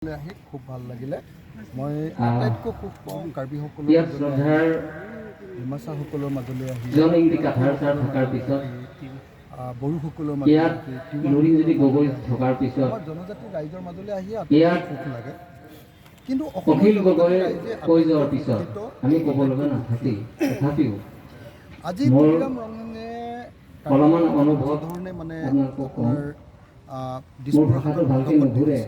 আহি খুব ভাল লাগিলে। মই আটাইতকৈ সুখ পাওঁ কাৰ্বিসকলৰ ইয়াত মাজলৈ, শ্ৰদ্ধাৰ ডিমাচাসকলৰ মাজলৈ আহি, জন ইংতি কাথাৰ ছাৰ থকাৰ পিছত, বড়োসকলৰ মাজলৈ ইয়াত আহি, তিৱা লুৰিণজ্যোতি গগৈ থকাৰ পিছত, আমাৰ জনজাতি ৰাইজৰ মাজলৈ আহি ইয়াত আটাইতকৈ সুখ লাগে। কিন্তু অসমৰ অখিল জনজাতি গগৈয়ে ৰাইজে কৈ যোৱাৰ আটাইতকৈ পিছত শোষিত, আমি ক'ব লগা নাথাকেই। তথাপিও আজি মোৰ তুলিৰাম ৰংহাঙে অলপমান অনুভৱ ধৰণে মানে আপোনালোকক কওঁ। আপোনাৰ মোৰ দিছপুৰৰ ভাষাটো ভালকৈ লগত নুঘূৰে।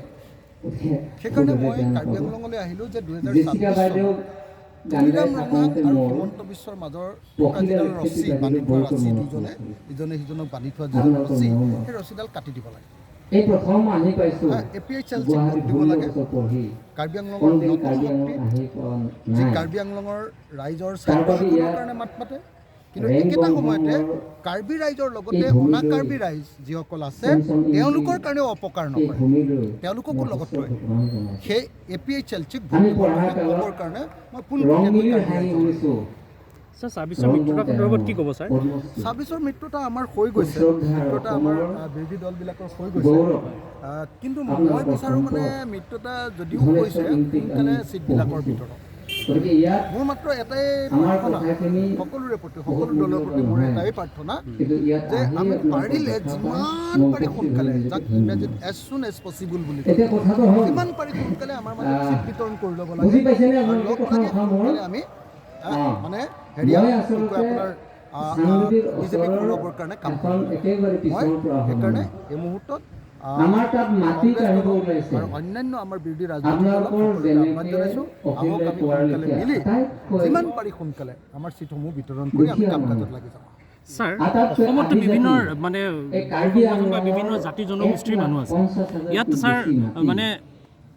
দিছে। সেইকাৰণে গতিকে মই বেয়া কাৰ্বি নাপাব। আংলঙলৈ আহিলোঁ যে 2026 জেচিকা বাইদেউ চনত গান গাই তুলিৰাম ৰংহাং থাকোঁতে আৰু মোৰ হিমন্ত বিশ্বৰ মাজৰ থকা পখিলা যিডাল ৰেচিপি ৰছী বাইদেউ বান্ধি থোৱা বহুতো ৰছী, মনত দুজনে পৰিছে। ইজনে সিজনক বান্ধি থোৱা যিডাল আপোনালোকৰ ৰছী, মৰমৰ। সেই ৰছীডাল কাটি দিব লাগে। এই প্ৰথম আহি পাইছোঁ এ পি এইচ এল চিক ভোট গুৱাহাটীত দিব 16 লাগে। বছৰ পঢ়ি কাৰ্বি আংলঙৰ কোনোদিন নতুন কাৰ্বি আংলং শক্তি আহি পোৱা যি নাই। কাৰ্বি আংলঙৰ ৰাইজৰ তাৰ স্বাৰ্থ বাবে ইয়াত কাৰণে মাত মাতে, কিন্তু ৰেং একেটা সময়তে বংশৰ কাৰ্বি ৰাইজৰ লগতে এই ভূমিলৈ অনা কাৰ্বি ৰাইজ যিসকল আছে, পেঞ্চন ইংতি তেওঁলোকৰ কাৰণেও অপকাৰ এই নকৰে, ভূমিলৈ তেওঁলোককো মই লগত সশ্ৰদ্ধ লয়। প্ৰণাম জনাইছোঁ। সেই এ পি এইচ এল চিক ভোট আমি দিবৰ পঢ়া কাৰণে কালত ক'বৰ কাৰণে মই পোনপটীয়াকৈ ৰংমিলিৰ কাৰ্বি হাঁহি ৰাইজক শুনিছোঁ। ছাৰ, 26ৰ মিত্ৰতা সন্দৰ্ভত কি ক'ব ছাৰ? পদ্মশ্ৰী 26ৰ মিত্ৰতা আমাৰ হৈ গৈছে। শ্ৰদ্ধাৰ মিত্ৰতা আমাৰ অসমৰ বিৰোধী দলবিলাকৰ হৈ গৈছে। গৌৰৱ কিন্তু মই আপোনালোকৰ বিচাৰোঁ মানে সম্পদ মিত্ৰতা যদিও ধনেশ্বৰ হৈছে, ইংতিক সোনকালে আমি চিটবিলাকৰ পঢ়িছোঁ। ভিতৰত গতিকে ইয়াত মোৰ মাত্ৰ এটাই আমাৰ প্ৰাৰ্থনা কথাখিনি সকলোৰে প্ৰতি, বহুত সকলো দলৰ প্ৰতি মূল্যৱান মোৰ নহয়। এটাই প্ৰাৰ্থনা কিন্তু ইয়াত যে আহি আমি আপোনালোকক পাৰিলে দেখা পাই যিমান মই পাৰি উপস্থিত হৈ সোনকালে, নিজকে যাক ধন্য ইংৰাজীত মানিছোঁ। এজ চুন এজ পচিবল বুলি কয়, এতিয়া কথাটো হ'ল, যিমান পাৰি সোনকালে আমাৰ মাজত চিট বিতৰণ কৰি ল'ব লাগে বুজি পাইছেনে আৰু আপোনালোকে লগ কথা লাগি কথা মোৰ? সোনকালে আমি মানে হেৰিয়া মই কি আচলতে কয় আপোনাৰ চানডুবিৰ বিজেপিক ওচৰৰ উৰুৱাবৰ কাৰণে কাম এখন কৰিব। একেবাৰে মই পিছৰ পৰা অহা সেইকাৰণে মানুহ। এই মুহূৰ্তত আমাৰ তাত মাটি কংগ্ৰেছ কাঢ়িব দলক ওলাইছে। আৰু অন্যান্য আমাৰ বিৰোধী ৰাজনৈতিক দলক আপোনালোকৰ সকলোকে আহ্বান যেনেকে জনাইছোঁ, আহক অখিলে আমি কোৱাৰ সোনকালে লেখীয়া মিলি আটাইতকৈ যিমান পাৰি সোনকালে আমাৰ চিটসমূহ বিতৰণ কৰি আমি দুখীয়া কাম কাজত মানুহ। লাগি যাওঁ। ছাৰ, আটাইতকৈ অসমতো বিভিন্ন আদিজাতি মানে এই কাৰ্বি বা বিভিন্ন আংলঙৰ জাতি জনগোষ্ঠীৰ এক লাখ মানুহ আছে। 50 হাজাৰতকৈ ইয়াত ছাৰ, বেছি মাটি মানে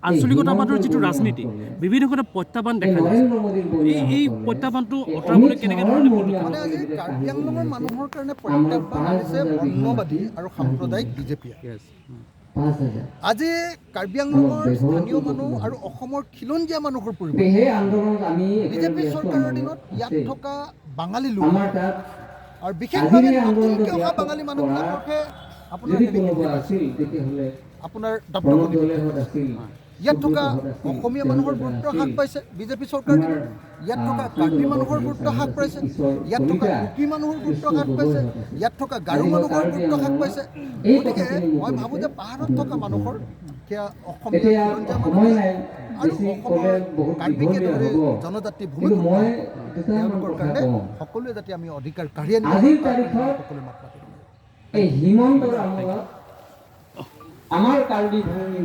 আঞ্চলিকতাবাদৰ যিটো হিমন্ত ৰাজনীতি, বৰুৱাসকলে, বিভিন্ন ক্ষেত্ৰত প্ৰত্যাহ্বান এই দেখা যায়। নৰেন্দ্ৰ মোদীৰ এই বৰীয়াসকলে, প্ৰত্যাহ্বানটো এই আঁতৰাবলৈ অমিত কেনেকে শ্বাহৰ ধৰণে পদক্ষেপ মানে আজি মৰীয়াসকলে কাৰ্বি কাঢ়িব আংলঙৰ ওলাইছে, মানুহৰ কাৰণে আমাৰ প্ৰত্যাহ্বান পাঁচ আনিছে হাজাৰ বিঘা বৰ্ণবাদী মাটি আৰু কাঢ়িব সাম্প্ৰদায়িক ওলাইছে। বিজেপিয়ে। 5 হাজাৰ। আজি কাৰ্বি আংলঙৰ আমাৰ দেশৰ স্থানীয় মানুহ উপকূলত। আৰু অসমৰ খিলঞ্জীয়া মানুহৰ গতিকে পৰিৱৰ্তে সেই আন্দোলনত আমি বিজেপি একেলগে আছোঁ, চৰকাৰৰ আমাৰ দিনত ইয়াত আছেই। থকা বাঙালী লোক আমাৰ তাত আৰু বিশেষভাৱে আজিৰ এই আন্দোলনটো নতুনকৈ অহা ব্যাপক বাঙালী কৰা মানুহবিলাককহে আপোনাৰ যদি হেৰি কোনোবা বৃদ্ধি পাইছে। আছিল, তেতিয়াহ'লে আপোনাৰ প্ৰণৱ দপদপনি বৃদ্ধি দলেহঁত পাইছে। আছিল, ইয়াত থকা সুব্ৰতহঁত আছিল, অসমীয়া মানুহৰ তেওঁলোকে গুৰুত্ব আছিল। হ্ৰাস পাইছে বিজেপি চৰকাৰ আমাৰ দিনত। ইয়াত থকা সঞ্জয় কাৰ্বি নগৰ মানুহৰ গুৰুত্ব হ্ৰাস আছিল, পাইছে। ঈশ্বৰ ইয়াত থকা কলিতা, কুকি মানুহৰ গুৰুত্ব কৃষ্ণ হ্ৰাস পাইছে। গগৈহঁত আছিল। ইয়াত থকা গাৰো আজি মই মানুহৰ কাৰ্বি গুৰুত্ব হ্ৰাস আংলঙত পাইছে। এই গতিকে কথাখিনি মোক মই ভাবোঁ যে কৈছে, পাহাৰত থকা আপোনালোকে মানুহৰ জনাব। সেয়া অসমীয়া এতিয়া খিলঞ্জীয়া সময় মানুহ নাই, আৰু বেছি অসমৰ ক'লে বহুত কাৰ্বিকে দীঘলীয়া দৰে হ'ব। জনজাতি কিন্তু মই ভূমিপুত্ৰ দুটামান তেওঁলোকৰ কথা কাৰণে কওঁ। সকলোৱে যাতে আমি অধিকাৰ কাঢ়ি আনিব আজিৰ পাৰোঁ, তাৰ কাৰণে তাৰিখত সকলোৱে মাত মাতিব। এই হিমন্তৰ আমোলত আমাৰ কাৰ্বি ভূমি